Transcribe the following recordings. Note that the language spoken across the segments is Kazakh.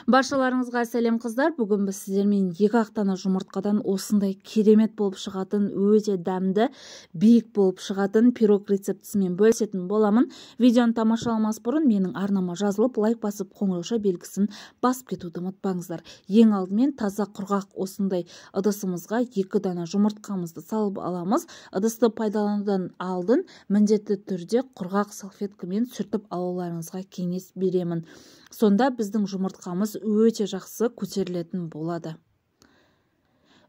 Баршаларыңызға сәлем, қыздар. Бүгін біз сіздермен екі ақ дана жұмыртқадан осындай керемет болып шығатын, өте дәмді, биік болып шығатын пирог рецептісімен бөлісетін боламын. Видеоны тамашаламас бұрын менің арнама жазылып, лайк басып, қоңырауша белгісін басып кетуді ұмытпаңыздар. Ең алдымен таза құрғақ осындай ыдысымызға екі дана жұмыртқамызды салып аламыз. Ыдысты пайдаланудан алдын міндетті түрде құрғақ салфеткамен сүртіп алуларыңызға кеңес беремін. Сонда біздің жұмыртқамыз өте жақсы көтерілетін болады.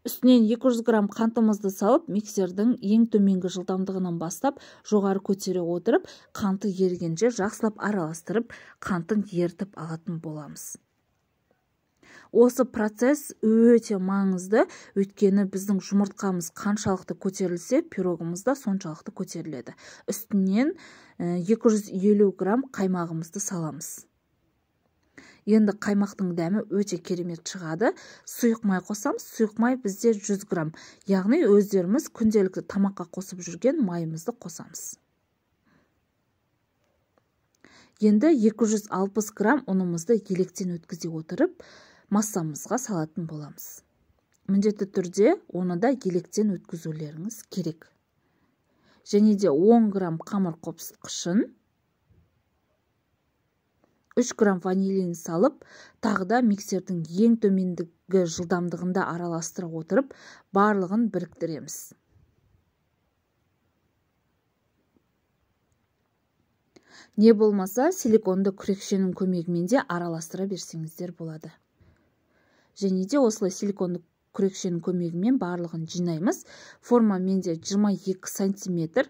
Үстінен 200 грамм қантымызды салып, миксердің ең төменгі жылдамдығынан бастап жоғары көтере отырып, қанты ерігенше жақсылап араластырып, қантын ерітіп алатын боламыз. Осы процесс өте маңызды, өйткені біздің жұмыртқамыз қаншалықты көтерілсе, пирогымыз да соншалықты көтеріледі. Үстінен 250 грамм қаймағымызды саламыз. Енді қаймақтың дәмі өте керемет шығады. Сұйық май қосамыз. Сұйық май бізде 100 грамм. Яғни өздеріміз күнделікті тамаққа қосып жүрген майымызды қосамыз. Енді 260 грамм ұнымызды електен өткізе отырып, массамызға салатын боламыз. Міндетті түрде оны да електен өткізулеріңіз керек. Және де 10 грамм қамыр қопсытқышын, 3 грамм ванилин салып, тағы да миксердің ең төмендігі жылдамдығында араластыра отырып, барлығын біріктіреміз. Не болмаса, силиконды күрекшенің көмегімен де араластыра берсеңіздер болады. Және де осылай силиконды күрекшенің көмегімен барлығын жинаймыз. Форма менде 22 сантиметр.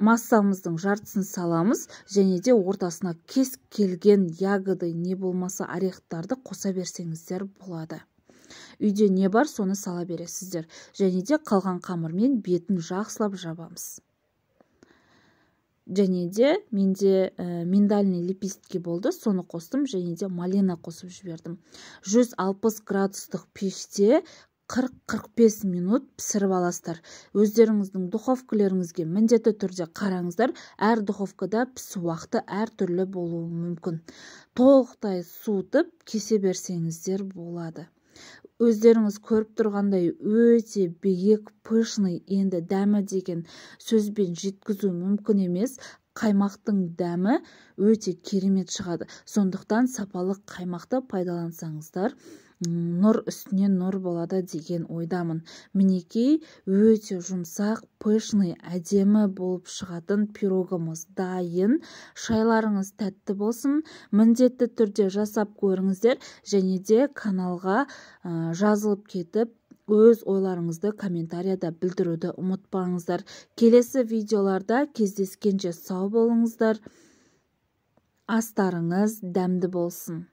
Массамыздың жартысын саламыз, және де ортасына кез келген ягоды, не болмаса орехтарды қоса берсеңіздер болады. Үйде не бар, соны сала бересіздер. Және де қалған қамырмен бетін жақсылап жабамыз. Және де менде миндальный лепестки болды, соны қостым, және де малина қосып жібердім. 160 градустық пеште 40-45 минут пісіріп аласыздар. Өздеріңіздің духовкалеріңізге міндетті түрде қараңыздар. Әр духовкада пісу уақыты әртүрлі болуы мүмкін. Толықтай суытып кесе берсеңіздер болады. Өздеріңіз көріп тұрғандай өте биік, пышный, енді дәмі деген сөзбен жеткізу мүмкін емес. Қаймақтың дәмі өте керемет шығады. Сондықтан сапалы қаймақты пайдалансаңыздар, нұр үстіне нұр болады деген ойдамын. Мінекей, өте жұмсақ, пышный, әдемі болып шығатын пирогымыз дайын. Шайларыңыз тәтті болсын. Міндетті түрде жасап көріңіздер, және де каналға жазылып кетіп, өз ойларыңызды комментарияда білдіруді ұмытпаңыздар. Келесі видеоларда кездескенше сау болыңыздар. Астарыңыз дәмді болсын.